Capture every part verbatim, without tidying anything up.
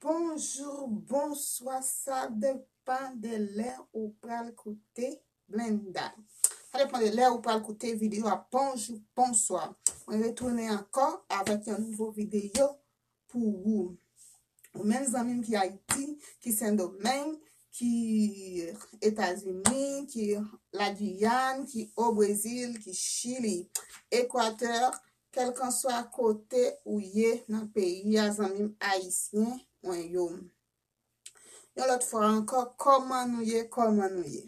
Bonjou, bonswa, sa depann de lè ou pral koute Blenda. Sa depann de lè ou pral koute videyo a. Bonjou, bonswa. Mwen retounen ankò avèk yon nouvo videyo pou ou. Ou menm zanmi m ki Ayiti, ki Sendomeng, ki Etazini, ki Lagiyàn, ki o Brezil, ki Chili, Ekwatè, kèlkanswa kote ou ye nan peyi a, zanmi m ayisyen mwen yo. Yon lòt fwa ankò, kòman nou ye, kòman nou ye?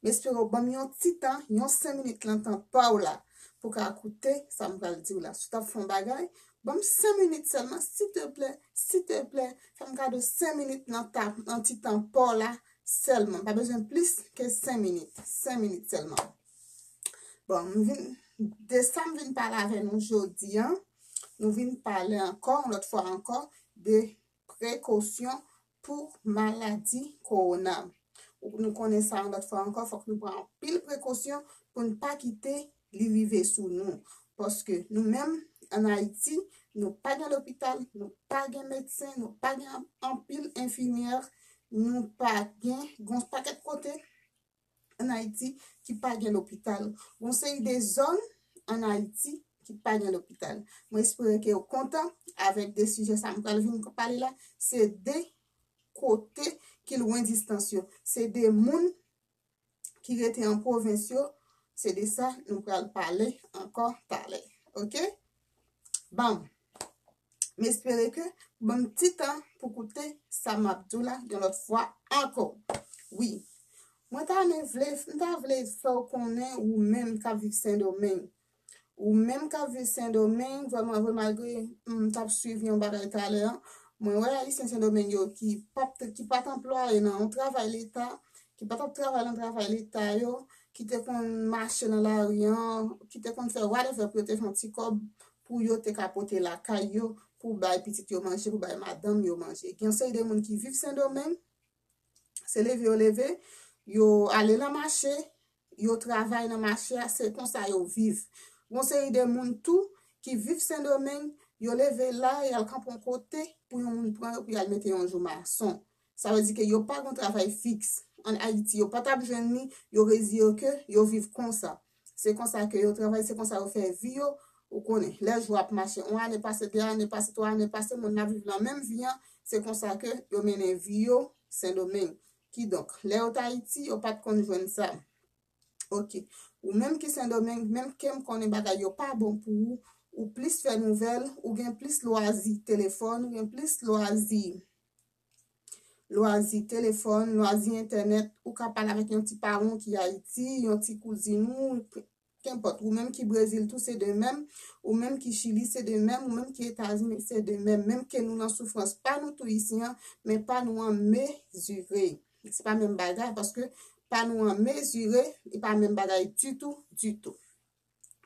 M espere w ban m yon ti tan, yon senk minit nan tan pa w la, pou ka koute sa m pral di w la. Si w t ap fè yon bagay, ban m senk minit sèlman, siteplè, siteplè, fè m kado senk minit nan ta, nan ti tan pa w la sèlman. Pa bezwen plis ke senk minit, senk minit sèlman. Bon, m vin, de sa m vin pale avè nou jodi a, nou vin pale ankò, yon lòt fwa ankò, de prekosyon pou maladi kowona. Nou konnen sa yon lòt fwa ankò, fòk nou pran anpil prekosyon pou n pa kite li rive sou nou. Paske nou menm, ann Ayiti, nou pa gen lopital, nou pa gen medsen, nou pa gen anpil enfimyè, nou pa gen, gon pakèt kote ann Ayiti ki pa gen lopital. Gon seri de zòn ann Ayiti ki pa gen lopital. Mwen espere ke w kontan avèk de sijè sa m pral vin pale la. Se de kote ki lwen distans yo. Se de moun ki rete an pwovens yo. Se de sa nou pral pale ankò talè. Oke? Bon. M espere ke w ban m ti tan pou koute sa m ap di w la yon lòt fwa ankò. Wi. Mwen ta renmen vle, m ta vle fè w konnen ou menm k ap viv Sendomeng. Ou menm k ap viv Sendomeng, vrèman vre, malgre m t ap swiv yon bagay talè a, mwen wè Ayisyen Sendomeng yo ki p ap, ki pa t anplwaye nan yon travay leta, ki pa t ap travay nan travay leta yo, ki te konn mache nan lari an, ki te konn fè whatever pou yo te fè yon ti kòb, pou yo te ka pote lakay yo, pou bay pitit yo manje, pou bay madanm yo manje. Gen yon seri de moun ki viv Sendomeng, se leve yo leve, yo ale nan mache, yo travay nan mache a, se konsa yo viv. Gon seri de moun tou ki viv Sendomeng, yo leve la, y al kanpe yon kote pou yon moun pran yo, pou y al mete yon jou mason. Sa vle di ke yo pa gon travay fiks. Ann Ayiti, yo pa t ap jwenn li, yo reziye yo ke yo viv konsa. Se konsa ke yo travay, se konsa yo fè vi yo, ou konnen. Lè jou ap mache, yon ane pase, de ane pase, twa ane pase, moun nan viv nan menm vi an, se konsa ke yo mennen vi yo Sendomeng. Kidonk, lè yo t Ayiti, yo pa t konn jwenn sa. Oke. Ou menm ki Sendomeng, menm ke m konnen bagay yo pa bon pou ou, ou plis fè nouvèl, ou gen plis lwazi telefòn, ou gen plis lwazi, lwazi telefòn, lwazi entènèt, ou ka pale avèk yon ti paran w ki Ayiti, yon ti kouzin ou, kenpòt, ou menm ki Brezil tou, se de menm, ou menm ki Chili, se de menm, ou menm ki Etazini, se de menm, menm ke nou nan soufrans pa nou tou isi an, men pa nou an mezire. Se pa menm bagay, paske pa nou an mezire, li pa menm bagay ditou, ditou.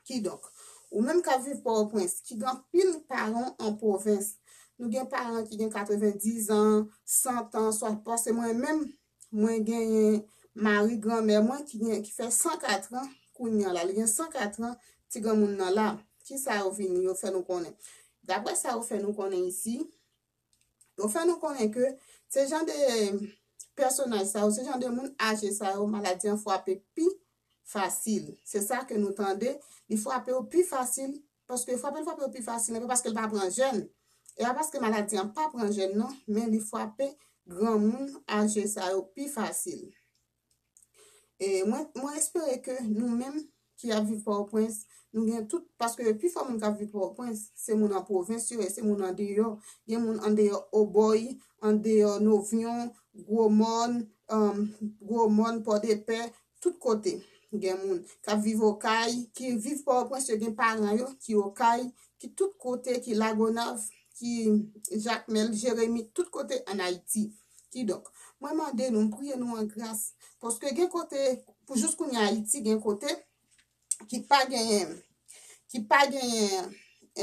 Kidonk, ou menm k ap viv Pòtoprens, ki gen anpil paran an pwovens. Nou gen paran ki gen katrevendiz an, san an, swa pase mwen menm, mwen genyen mari granmè mwen ki gen, ki fè san kat an kounye a la. Li gen san kat an, ti granmoun nan la. Kisa yo vini, yo fè nou konnen? Daprè sa yo fè nou konnen isi, yo fè nou konnen ke se jan de pèsonaj sa yo, se jan de moun aje sa yo, maladi an frape pi fasil. Se sa ke nou tande, li frape yo pi fasil, paske frape l frape yo pi fasil, se pa paske l pa pran jèn. E pa paske maladi an pa pran jèn non, men li frape granmoun aje sa yo pi fasil. E mwen, mwen espere ke nou menm ki ap viv Pòtoprens, nou gen tout, paske pifò moun k ap viv Pòtoprens, se moun an pwovens yo ye, se moun andeyò. Gen moun andeyò Obòy, andeyò Novyon, Gwomòn, um, Gwomòn, Pòdepè, tout kote gen moun k ap viv Okay, ki viv Pòtoprens, yo gen paran yo ki Okay, ki tout kote, ki Lagonav, ki Jakmèl, Jeremi, tout kote ann Ayiti. Kidonk, mwen mande nou, m priye nou an gras, paske gen kote, pou jis kounye a Ayiti, gen kote ki pa genyen, ki pa genyen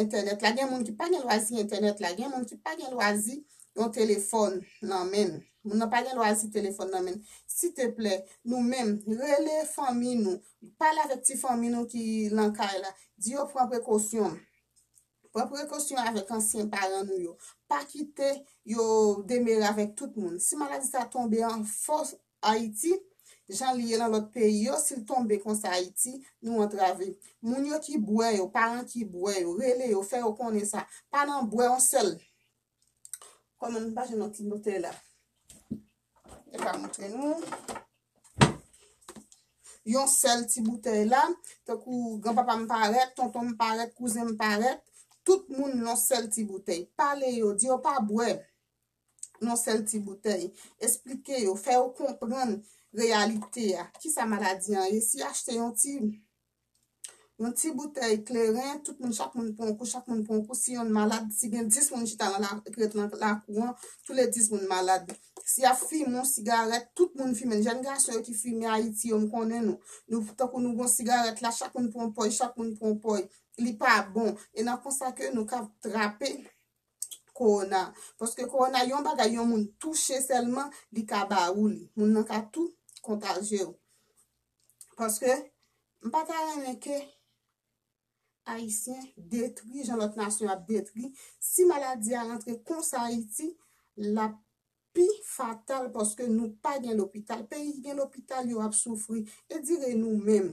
entènèt la, gen moun ki pa gen lwazi entènèt la, gen moun ki pa gen lwazi yon telefòn nan men l. Moun nan pa gen lwazi telefòn nan men l. Siteplè, nou menm, rele fanmi nou, pale avèk ti fanmi nou ki lan kay la, di yo pran prekosyon. Pran prekosyon avèk ansyen paran nou yo. Pa kite yo demere avèk tout moun. Si maladi sa tonbe an fòs Ayiti, jan li ye nan lòt peyi yo, si l tonbe konsa Ayiti, nou antrave. Moun yo ki bwè yo, paran ki bwè yo, rele yo, fè yo konnen sa. Pa nan bwè yon sèl. Kòman m pa jwenn yon ti boutèy la? E pa montre nou. Yon sèl ti boutèy la, tankou granpapa m parèt, tonton m parèt, kouzen m parèt, tout moun nan sèl ti boutèy. Pale yo, di yo pa bwè nan sèl ti boutèy. Esplike yo, fè yo konprann reyalite a. Kisa maladi an ye? Si achte yon ti, yon ti boutèy kleren, tout moun, chak moun pran yon kou, chak moun pran yon kou. Si yonn malad, si gen dis moun chita nan la, ret nan lakou an, tou le dis moun malad. Si y ap fimen yon sigarèt, tout moun fimen. Jèn gason yo ki fimen Ayiti yo, m konnen nou. Nou, tankou nou gon sigarèt la, chak moun pran pòy, chak moun pran pòy. Li pa bon. E nan konsa ke nou ka trape kowona. Paske kowona, yon bagay, yon moun touche sèlman, li ka ba ou li. Moun nan ka tou kontaje w. Paske m pa ta renmen ke Ayisyen detwi jan lòt nasyon ap detwi. Si maladi a rantre konsa Ayiti, l ap pi fatal paske nou pa gen lopital. Peyi ki gen lopital yo ap soufri. E dire nou menm.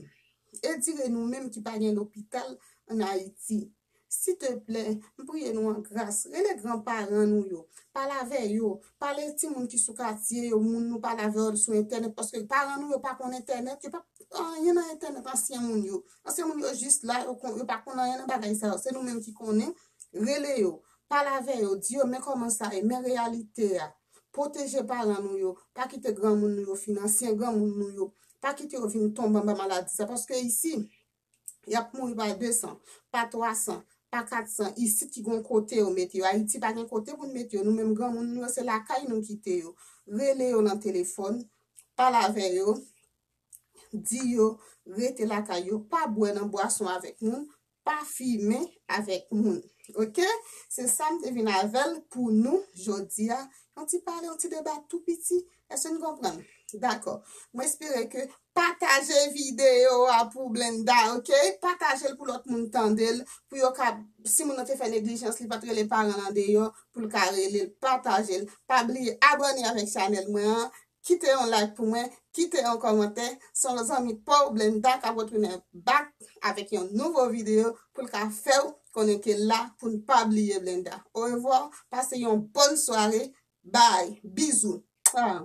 E dire nou menm ki pa gen lopital ann Ayiti. Siteplè, m priye nou an gras, rele granparan nou yo, pale avè yo, pale timoun ki sou katye yo, moun nou pale avè yo sou entènèt, paske paran nou yo pa konn entènèt, yo pa anyen nan entènèt ansyen moun yo. Ansyen moun yo jis la, yo, kon- yo pa konn anyen nan bagay sa yo. Se nou menm ki konnen, rele yo, pale avè yo, di yo men kòman sa ye, men reyalite a. Pwoteje paran nou yo, pa kite granmoun nou yo fin ansyen granmoun nou yo, pa kite yo vin tonbe anba maladi sa, paske isi, y ap mouri pa de san, pa twa san, pa kat san, isit ki gon kote yo mete yo. Ayiti pa gen kote pou n mete yo. Nou menm granmoun nou yo, se lakay nou kite yo. Rele yo nan telefòn, pale avè yo, di yo rete lakay yo, pa bwè nan bwason avèk moun, pa fimen avèk moun. Oke? Se sa m te vin avè l pou nou jodi a. Yon ti pale, yon ti deba tou piti. Èske n konprann? Dakò. Mwen espere ke pataje videyo a pou Blenda, oke? Pataje l pou lòt moun tande l, pou yo ka, si moun nan te fè neglijans, li pa t rele paran l andeyò, pou l ka rele l, pataje l. Pa bliye abòne avèk chanèl mwen an, kite yon like pou mwen, kite yon kòmantè. Se yon zanmi pa w Blenda k ap retounen back avèk yon nouvo videyo pou l ka fè w konnen ke l la pou n pa bliye Blenda. Orevwa, pase yon bòn sware. Bye, bizou. Ah.